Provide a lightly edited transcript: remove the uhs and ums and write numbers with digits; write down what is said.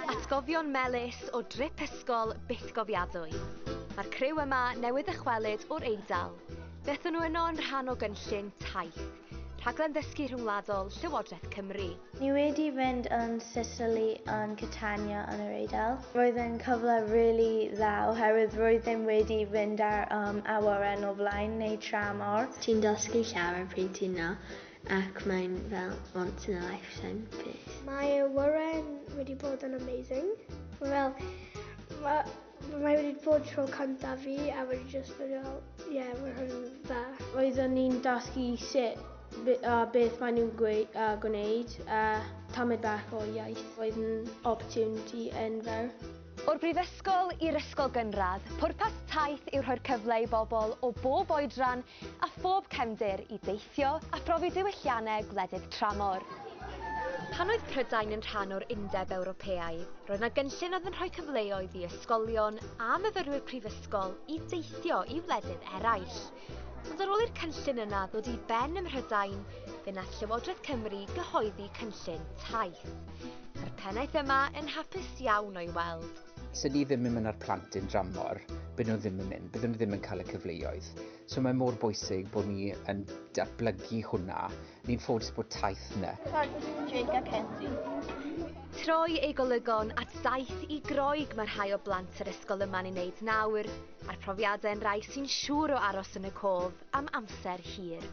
Atgofion melys o drip ysgol bythgofiadwy. Mae'r criw yma newydd ddychwelyd o'r Eidal. Daethon nhw yno yn rhan o gynllun Taith, rhaglen ddysgu rhyngwladol Llywodraeth Cymru. Ni wedi fynd yn Sicily yn Catania yn yr Eidal. Roedd yn cyfle really dda oherwydd roedd ddim wedi fynd ar awyren o flaen neu tramor. Ti'n dysgu llawer pryd ti'n 'na ac mae'n fel once in a lifetime peth. Mae awyren wedi bod yn amazing. Fel, mae wedi bod tro cyntaf fi a wedi just bod fel, ie, yeah, mae hwn yn dda. Roeddwn ni'n dysgu sut a beth maen nhw'n gwneud a tamed bach o iaith. Roedd yn opportunity enfawr. O'r brifysgol i'r ysgol gynradd, pwrpas Taith yw rhoi'r cyfle i bobl o bob oedran a phob cefndir i deithio a phrofi diwylliannau gwledydd tramor. Pan oedd Prydain yn rhan o'r Undeb Ewropeaidd, roedd 'na gynllun oedd yn rhoi cyfleoedd i ysgolion a myfyrwyr prifysgol i deithio i wledydd eraill. Ond ar ôl i'r cynllun yna ddod i ben ym Mhrydain, fe wnaeth Llywodraeth Cymru gyhoeddi cynllun Taith. Mae'r pennaeth yma yn hapus iawn o'i weld. Se ni ddim yn mynd â'r plant yn dramor, bydden nhw ddim yn mynd, bydden nhw ddim yn cael y cyfleoedd. So mae mor bwysig bod ni yn datblygu hwnna. Ni'n ffodus bod Taith yna. Jake a Kenzie. Troi eu golygon at daith i Groeg mae rhai o blant yr ysgol yma'n ei wneud nawr, a'r profiadau yn rai sy'n siŵr o aros yn y cof am amser hir.